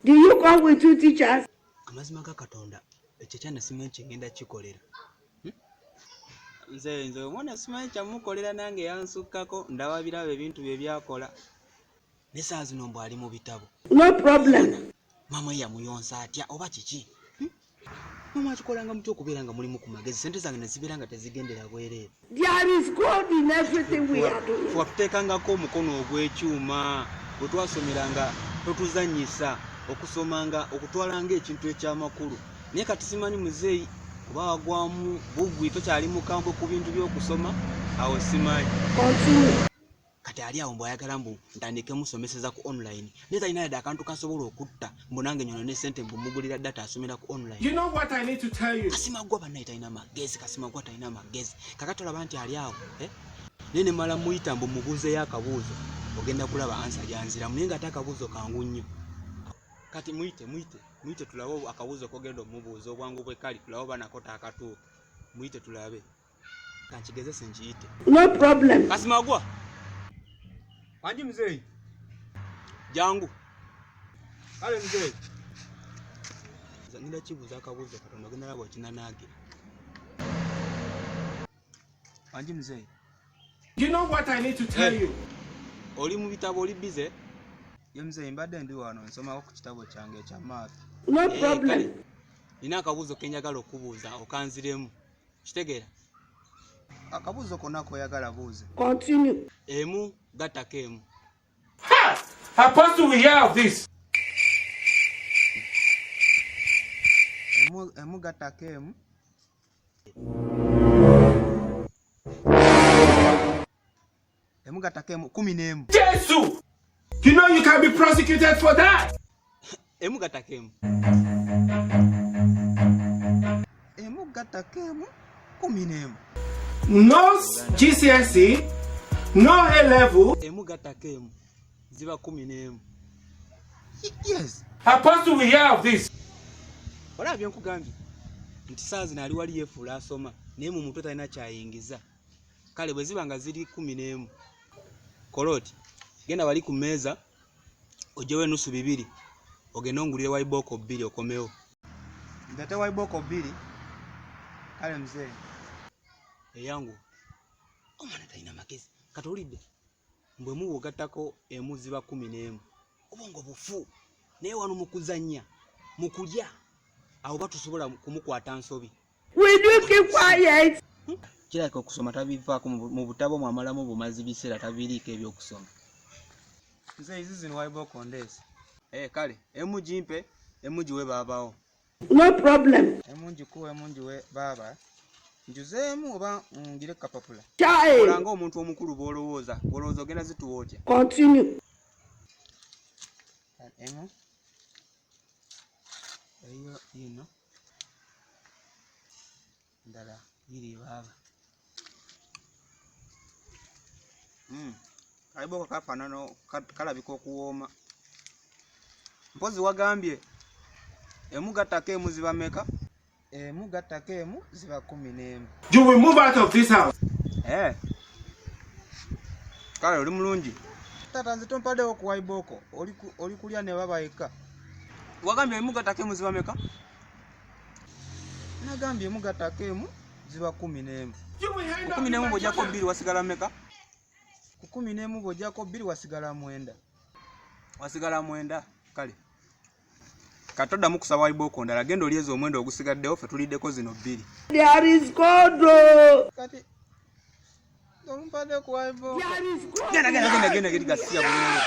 Do you come with two teachers? Amazima ga Katonda ekyo ekyana simanyi kyengenda kikolera. Nze nze omwana simanyi kyamukolera nange yansukkako ndaba birabo ebintu bye byakola. Ne saa zino mbu ali mu bitabo. No problem. Maama ye yamuyonsa atya oba kiki? Hmm? Mama akikolanga mutya okubeera nga mulimu ku magezi sente zange ne zibeera nga tezigendera bwereere. There is God in everything we are doing. Watuteekangako omukono ogw'ekyuma bwe twasomeranga totuzannyisa okusomanga okutwalanga ekintu eky'amakulu naye kati simanyi muzeeyi oba wagwamu bugwi tokyali mukambwe ku bintu by'okusoma awo simanyi. Continue. Kati ali awo mbu ayagala mbu ntandike musomeseza ku online naye talina yadde akantu kasobola okutta mbu nange nyono ne sente mbu mugulira data asomera ku online. You know what I need to tell you? Kasimagwa bannaye talina magezi, Kasimagwa talina magezi. Kakati olaba nti ali awo eh? Naye ne mala muyita mbu mubuuzeyo akabuuzo ogenda kulaba ansa gyanziramu naye ng'ate akabuuzo kangu nnyo. Kati muyite muyite muyite tulabe akabuuzo kogenda omubuuza obwangu bwe kali tulabe oba nako taakatuuka muyite tulabe. Kankigezese nkiyite. No problem. Kasimagwa. Wangi mzeeyi. Jangu. Kale mzeeyi. Ngenda kibuuza akabuuzo katono ogenda laba okinanaagira. Wangi mzeeyi. You know what I need to tell Hey. you? Oli mu bitabo oli busy? Ye mzeeyi mbadde ndi wano nsomako ku kitabo kyange ekya math. No Eh, problem. kale. Nina akabuuzo ke njagala okubuuza okanziremu. Kitegeera? Akabuuzo konna k'oyagala buuza. Continue. Emu gattako emu. Ha! Apostle will hear of this. Emu, emu gattako emu. Emu gattako emu 11. Jesus! You know you can be prosecuted for that. Emu gattako emu. Emu gattako emu 11. No GCSE, no A level. Emu gattako emu ziba 11. Yes. Apostle will hear of this. Olaba bye nkugambye nti saa zino ali wali yeefuula asoma naye mu mutwe talina kyayingiza. Kale bwe ziba nga ziri 11 kola oti genda wali ku mmeeza oggyewo enusu 2 ogende ongulire wayibooko 2 okomewo. Ndeete wayibooko 2. Kale mzee. Eyangu. Omwana talina magezi. Kati owulidde mbu emu bw'ogattako emu ziba 11. Obwongo bufu. Naye wano mu kuzannya, mu kulya, awo batusobola kumukwata nsobi. Will you keep quiet? Kirabika okusoma tabivaako mu butabo mwamalamu bumazi biseera tabiriiko eby'okusoma. Nze izi zino wayibooko ndeese. Kale emu gimpe emu giwe baabawo. No problem. Emu ngikuwe emu ngiwe baaba. Njuzeemu oba ngire kapapula. Child. Kola ng'omuntu omukulu bw'olowooza, bw'olowooza ogenda zituwa otya? Continue. Emu. Eyo ino. Ndala iri baaba. Kayibooko kafaanana kalabika okuwooma. Mpozi wagambye emu gattako emu ziba mmeka? Emu gattako emu ziba 11. You will move out of this house. Kale oli mulungi. Tata nze tompaddewo ku wayibooko, oli kulya ne baba yekka. Wagambye emu gattako emu ziba mmeka? Nagambye emu gattako emu ziba 11. Ku 11 bw'oggyako 2 wasigala mmeka? Ku 11 bw'oggyako 2 wasigala 9. Wasigala 9, kale. Kati toddamu kusaba wayibooko ndala, genda olyeze omwenda ogusigaddewo ffe tuliddeko zino 2. There is God, oh. Kati ompadde ku wayibooko. There is God. Genda, genda, genda, genda, genda, gasiya bulungi.